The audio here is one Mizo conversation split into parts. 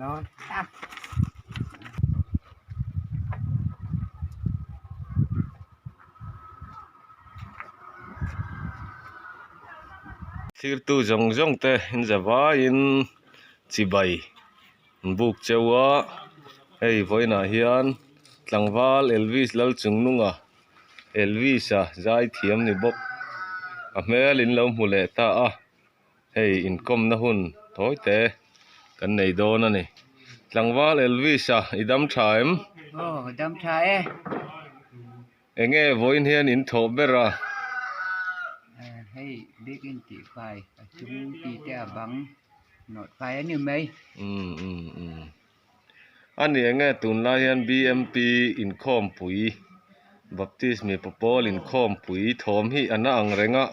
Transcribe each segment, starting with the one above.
Thirtu zawng zawng te in za vaiin chibai an buk cheu a hei vawiinah hian tlangval Elvis Lalchungnunga Elvis a zai thiam ni bawk a hmel in lo hmu leh ta a. Hei inkawmna hun thawi te kan nei dawn a ni. Tlangval Elvis-a i dam tha em? Aw, dam tha e. Enge vawiin hian in thawh ber a? Hei bik in tih fai a chung ti te a bang nawt fai a ni mai. Umm umm umm. A ni enge tunlai hian BMP inkhawmpui Baptist mipa pawl inkhawmpui thawm hi a na ang reng a,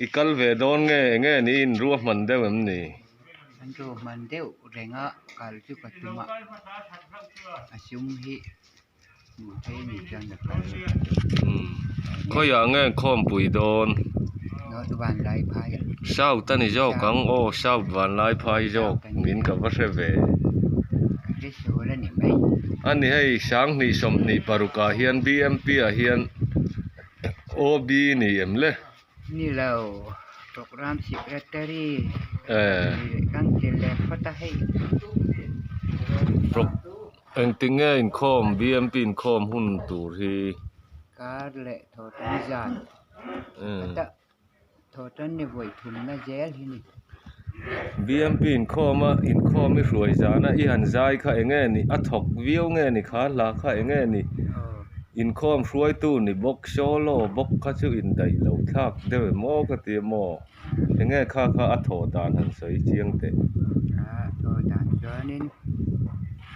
i kal ve dawn nge enge ni in ruahman deuh em ni? An ruahman deuh reng a, kal chu ka tum a, a sum hi hmuh theih a nih chuan ka kal ve ka tum. Khawiah nge inkhawmpui dawn? North Vanlaiphai ah. South a ni zawk ang aw South Vanlaiphai zawk min ka va hre ve. Ka hre sual a ni mai. A ni hei sanghnih sawmhnih paruk ah hian BMP ah hian OB ni em le? Ni lo Program Secretary ni kan ti leh phawt a hei. Engtinge inkhawm BMP inkhawm hun tur hi? Kar leh thawhtan zan ata thawhtan ni vawi thumna zel hi ni. BMP inkhawm a inkhawm i hruai zana i han zai kha enge ni a thawk viau nge ni kha hla kha enge ni inkhawm hruaitu ni bawk solo bawk kha chu indaih loh thlak deuh em aw ka ti em aw enge kha kha a thawh dan han sawi chiang teh. A thawh dan chuanin.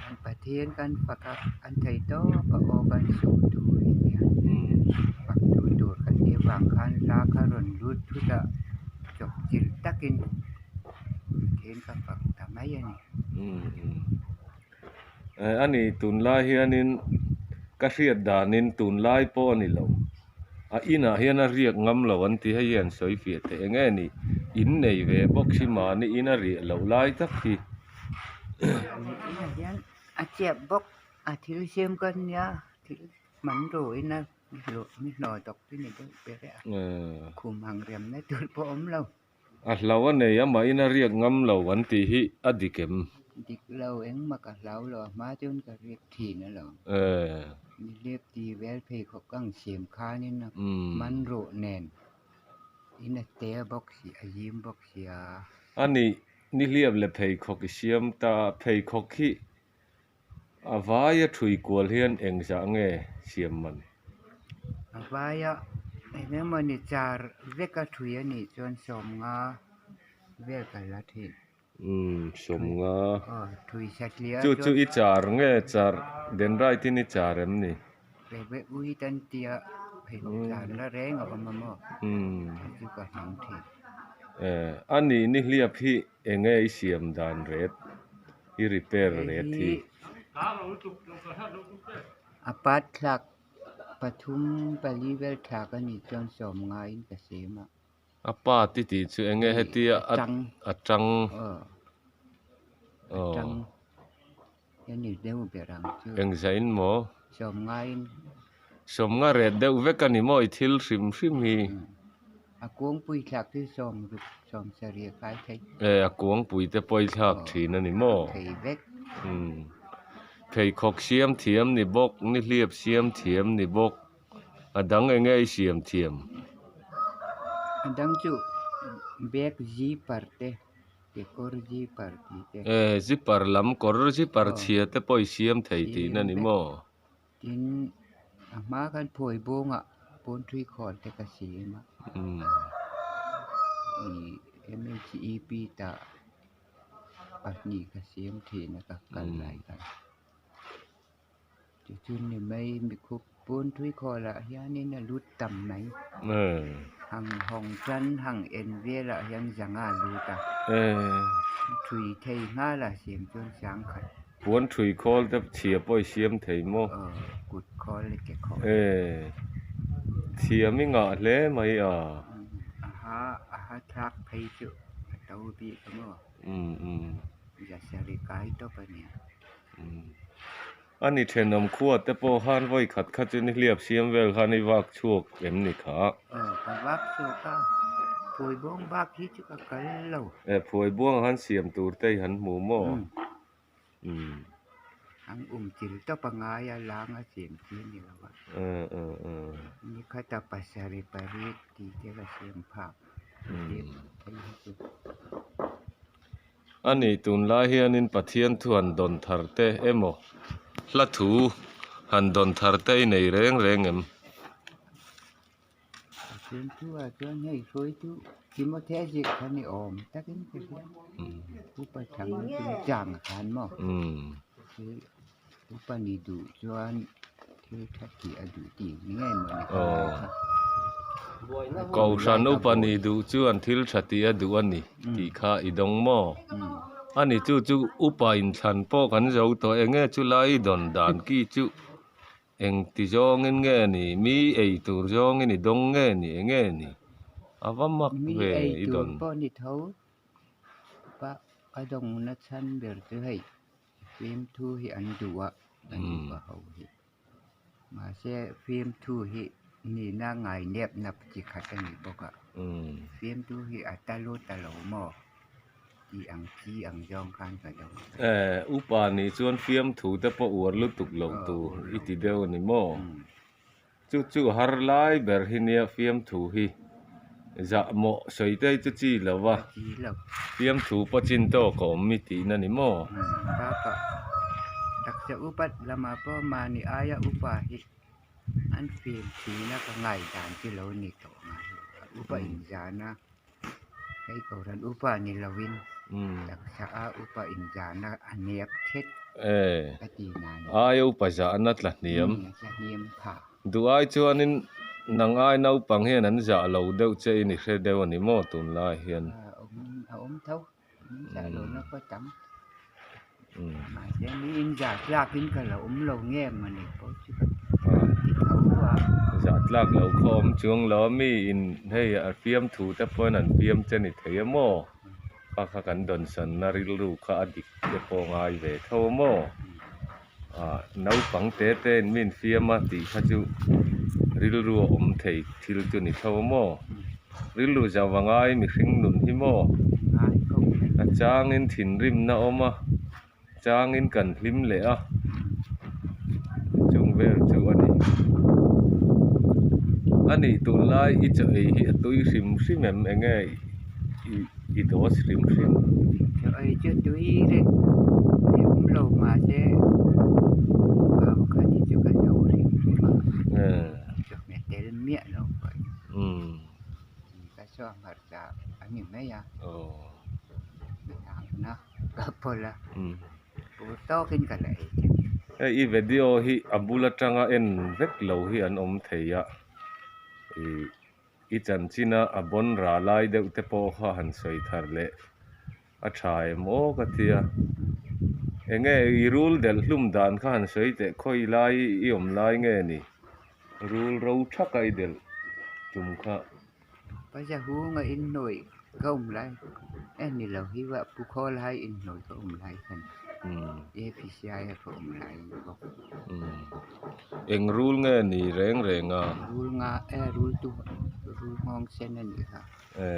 Kan Pathian kan fak a, an thei tawp a aw kan suh tur hi nia. Fak tu tur kan nih avang khan hla kha rawn lut thut a, chawp chilh takin Pathian ka fak ta mai a ni. A ni tunlai hianin ka hriat danin tunlai pawh a ni lo. A inah hian a riak ngam lo an ti hei hi an sawi fiah teh eng nge ni in nei ve bawk si mahni in a riah loh lai tak hi. Inah hian a chiap bawk a thil siam ka nia thil man ruin a mi hlawh tawk chu ni deuh ber e a khum ang remna tur pawh a awm lo. A hlau a nei amahin a riak ngam lo an tih hi a dik em? Dik lo engmah ka hlau lo a hma chuan ka riak thin alawm. Ni lep ti vel pheikhawk ka ang siam khanin a man ruh nen in a te bawk si a zim bawk sia. A nih ni hliap leh pheikhawk i siam ta pheikhawk hi a vaia thui kual hian engzah nge siam man? A vaia eng emaw ni char veka thui a nih chuan sawmnga vel ka la thin. Umm sawmnga. Aw thui satliah chuan. Chu chu i char nge char den right in i char em ni? Rebe ui tan tia pheikhawk tlan la reng a awm a maw? Umm. Chu ka hmang thin. Eh a nih ni hliap hi enge i siam dan ret? I repair ret hi. A pat thlak pathum pali vel thlak a nih chuan sawm ngaiin ka siam a. A pa ti tih chu enge hetia a a tang. A tang hemi deuh ber ang chu. Engzain maw? Sawm ngaiin. Sawm nga ret deuh vek a ni maw i thil hrim hrim hi. A kuangpui thlak chu sawm ruk sawm sarih a kai thei. E a kuangpui te pawh i thlak thin a ni maw? Thei vek. Pheikhawk siam thiam ni bawk, nihliap siam thiam ni bawk. A dang enge i siam thiam? A dang chu bag zipper te kekawr zipper tih te. E zipper lam kawr zipper chhia te pawh i siam thei tihna ni maw? Tin a hma khan phawi bawngah pawnṭhui khawl te ka siam a. Ih M H E P tah pahnih ka siam thin a ka kal lai khan. Tichuan ni mai mikhup pawn thui khawlah hianin a lut tam mai. Hang hawng tan hang en velah hian zanga a lut a. Thui thei nghal a siam chuan sang khat. Puan thui khawl te chhia pawh i siam thei maw? Aw kut khawl leh ke khawl. Thiam i ngah hle mai a. Aha aha thlak phei chu a to bik a maw? Zasarih kai tawp a nia. A ni thenawm khua te pawh khan vawi khat kha chu ni hliap siam vel khan i vak chhuak em ni kha? Aw ka vak chhuak a, phuai buang bak hi chu ka kal lo. E phuai buang han siam tur te i han hmu maw? Umm. An um chil tawp a ngai a, lang a siam chi a ni lo a. Ni khata pasarih pariat tih te ka siam phak. Hei hi chu. A ni, tunlai hianin Pathian thu han dawn thar te emaw, hla thu han dawn thar te i nei reng reng em? Pathian thu ah chuan hei hruaitu Timothea ziak kha ni awm takin ka hria. Upa thang chungchang ah khan maw? Upa ni duh chuan thil tha tih a duh tih ni ngei maw ni kha lai kha. Kohhran upa ni duh chuan thil tha tih a duh a ni tih kha i dawng maw? A ni chu chu upa inthlan pawh kan zo tawh eng nge chu lai i dawn dan ki chu eng ti zawngin nge ni mi ei tur zawngin i dawng nge ni eng nge ni a va mak ve i dawn. Mi ei tur pawh ni tho ka dawng na chhan ber chu hei. Fimthu hi an duh a, an upa ho hi. Mahse fimthu hi nihna ngai nep nap chi khat a ni bawk a. Fimthu hi a ta lut ta lo maw tih ang chi ang zawng khan ka dawng a. E, upa nih chuan fiamthu te pawh uar lutuk loh tur i ti deuh a ni maw? Chu chu har lai ber hi nia fiamthu hi zahmawh sawi te hi chu chi lo va, fiamthu pawh chin tawk a awm i tihna ni maw? Bakah taksa upat lamah pawh mahni aia upa hi an fim thina ka ngaihdan chu lo ni tawh ngai lo a, upa inzana hei kohhran upa ni loin taksa a upa inzana a nep thet. E, aia upa zahna tla hniam. Duh ai chuanin nang ai naupang hian an zah lo deuh che in i hre deuh a ni maw tunlai hian. A awm tho, min zah lohna pawh tam. Mahse mi in zah tlakin ka la awm lo nge mawni pawh chu ka ti tho a. Zah tlak loh kha awm chuang lo a, mi in hei a fiamthu te pawhin an fiam che ni thei a maw? Kha kha kan dawnsanna rilru kha a dik te pawh ngai ve tho a maw? Ah naupang te te in min fiam a tih kha chu rilru a awm thei thil chu ni tho a maw? Rilru zau a ngai mihring nun hi maw? A changin thinrimna a awm a, changin kan hlim leh a, chung vel chu a ni. A nih tunlai i chaw ei hi a tui hrim hrim em enge i dawt hrim hrim? Chaw ei chu tui reng leh awm lo mahse pakhat hi chu ka zo hrim hrim a, chawhmeh tel miah lo pawh ka saw hmarcha a ni mai a, hna ka pawlh a. Tur tawkin ka la ei thei. Hei i video hi a bul atanga en vek lo hi an awm thei a, ih i chanchina a bawn rah lai deuh te pawh kha han sawi thar leh a tha em aw ka ti a, enge i rul delh hlum dan kha han sawi teh khawi lai i awm lai nge ni rul ro thaka i delh tum kha. Paisa hunga inhnawih ka awm lai e ni lo hi va pu khaw lai inhnawih ka awm lai khan APCI a ka awm lai a ni bawk. Eng rul nge ni reng reng a? Rul nga e rul tu rul nghawng sen a nih kha. E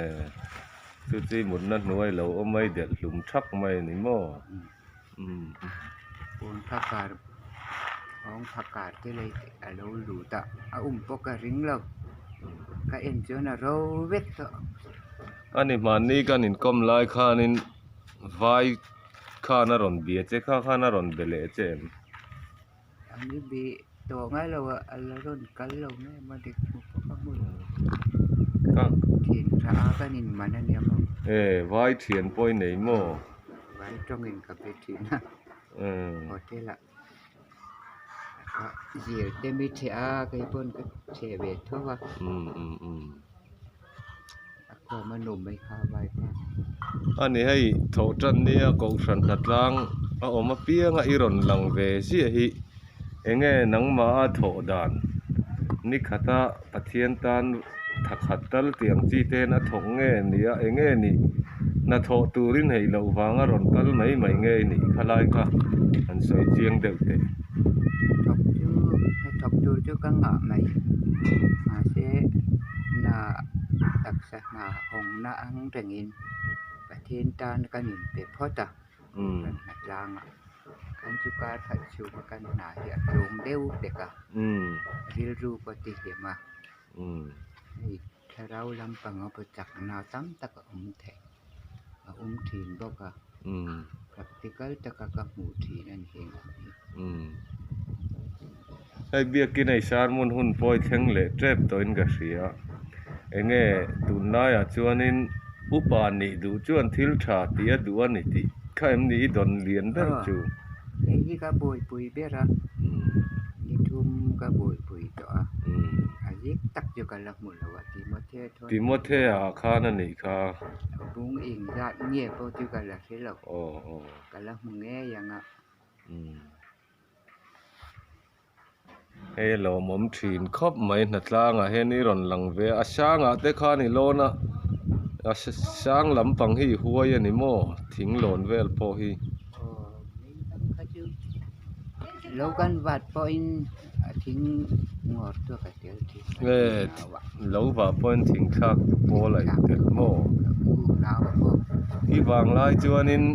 chu chu i mutna hnuai lo awm mai delh hlum thak mai a ni maw? Pawn phakar nghawng phakar te lei a lo lut a a um pawh ka ring lo ka en chuan a ro vek tawh. A ni hmanni kan inkawm lai khanin vai khan a rawn bia che kha khan a rawn be leh che em? An i bi tawh ngai lo a a la rawn kal lo mai a dik hmu pawh ka hmu lo. Ka thian tha a kan in man a nia maw? E vai thian pawh i nei maw? Vai tawngin ka be thin a hotel ah zir te mi chhe a kei pawn ka chhe ve tho a. A khawm a nuam mai kha vai kha. A ni hei thawh tan nia kohhran hnatlang a awm apianga i rawn lang ve ziah hi enge nangmah a thawh dan ni khata Pathian tan tha khat tal tiang chi te hian a thawk nge nia enge ni. Hnathawh turin hei loh vanga rawn kal mai mai nge i nih kha lai kha han sawi chiang deuh teh. Hnathawk chu hnathawk tur chu ka ngah mai. Mahse hna taksa hna hawngna ang rengin Pathian tan kan inpe phawt a, Kohhran hnatlangah. Kan chu kar khat chhunga kan hna hi a tlawm deuh hlek a, rilru pawh ti hlim a. Hei thlarau lampanga pawh chakna tam tak a awm thei a awm thin bawk a practical taka ka hmuh thin a ni heng ang hi. Hei biakin hei sermon hun pawi thleng leh tep tawhin ka hria enge tunlaiah chuanin upa nih duh chuan thil tha tih a duh a ni tih kha em ni i dawn lian ber chu. Hei hi ka buaipui ber a ni thum ka buaipui tawh a a zik tak chu ka la hmu lo a Timothea thawn Timothea khan a nih kha. A bung eng zat nge pawh chu ka la hre lo ka la hmu ngei ang a. Hei a lawmawm thin khawp mai hnatlangah hian i rawn lang ve a a sangah te khan i lawn a a sang lampang hi i huai a ni maw thing lawn vel pawh hi. Aw min tam kha chu lo kan vat pawhin a thing ngawr chu ka tel thin e lo vah pawhin thing thlak tu pawl a intel maw i vanglai chuanin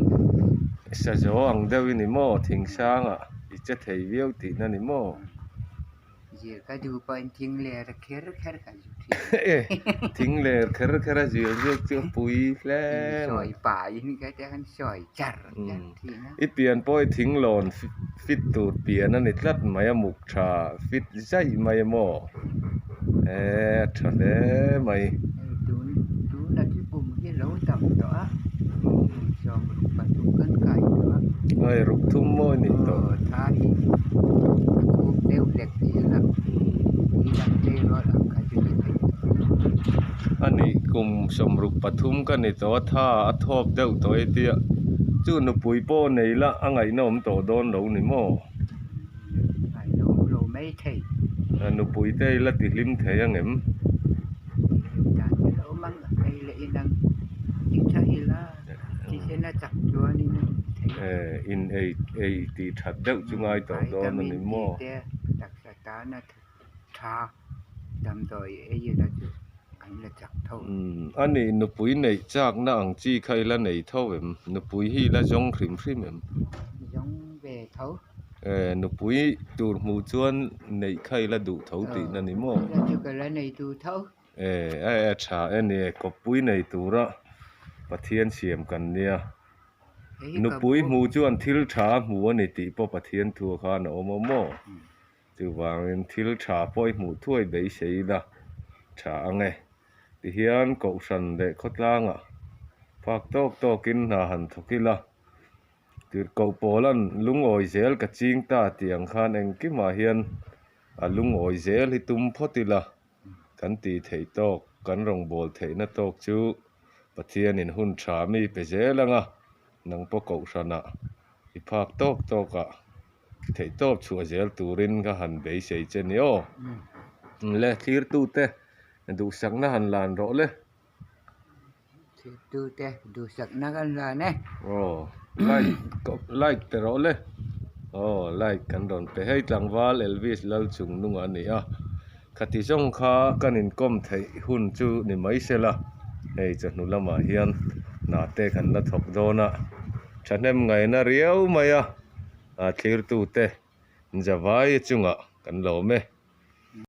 sazaw ang deuh i ni maw thing sangah. I che thei viau tihna ni maw? Zir ka duh pawhin thing ler kher kher ka zu thin. Thing ler kher kher a zir zuk chu a pui hle mai. Sawi pahin ka te khan sawi char char thin a. I pian pawh i thing lawn fit tur pian a ni tlat mai a muk tha fit zaih mai a maw? Eee a tha hle mai. Hei tun tuna chu kum hi lo tam tawh a, kum sawmruk pathum kan kai tawh a. Hei ruk thum maw i nih tawh. Aw tha hi a khup deuh hlek tih a ni dang te rual ang kha chu ti thei tawh lo. A nih kum sawmruk pathum ka ni tawh a tha a thawp deuh tawh e tia chu nupui pawh nei la a ngaihnawm tawh dawn lo ni maw? Ngaihna awm lo mai thei. Nupui te ila ti hlim thei ang em? Ti hlim dan te lo awm ang, ei leh in ang ti tha ila, thisen a chak chuanin a ti thei. In ei ei tih that deuh chu ngai tawh dawn a ni maw? Vitamin tih te taksa tana tha damdawi ei ila chu kan la chak tho. A nih nupui neih chakna ang chi kha ila nei tho em? Nupui hi ila zawng hrim hrim em? Zawng ve tho. E nupui tur hmuh chuan neih kha ila duh tho tihna ni maw? Ila chu ka la nei duh tho. E a tha e ni kawppui nei tura Pathian siam kan nia. Nupui hmuh chuan thil tha a hmu a ni tih pawh Pathian thu khan a awm a maw? Chuvangin thil tha pawh i hmuh thuai beisei ila tha ang e. Tihian Kohhran leh khawtlangah phak tawk tawkin hna han thawk ila, Tirhkoh Paula'n lungawi zel ka ching ta tih ang khan engkimah hian a lungawi zel hi tum phawt ila kan tih theih tawk, kan rawngbâwl theihna tawk chu Pathianin hun tha mi pe zel ang a, nang pawh Kohhranah i phak tawk tawkah Theihtawp chhuah zel turin ka han beisei che ni aw. Le thlirtute duhsakna han lan rawh le. Thlirtute duhsakna kan lan e. Aw like like pe rawh le. Aw like kan rawn pe hei tlangval Elvis Lalchungnunga a ni a. Khati zawng kha kan inkawm theih hun chu ni mai sela hei chawhnu lamah hian hna te kan la thawk dawn a. Thahnem ngaihna riau mai a. A thlirtute Javaia chungah kan lawm e.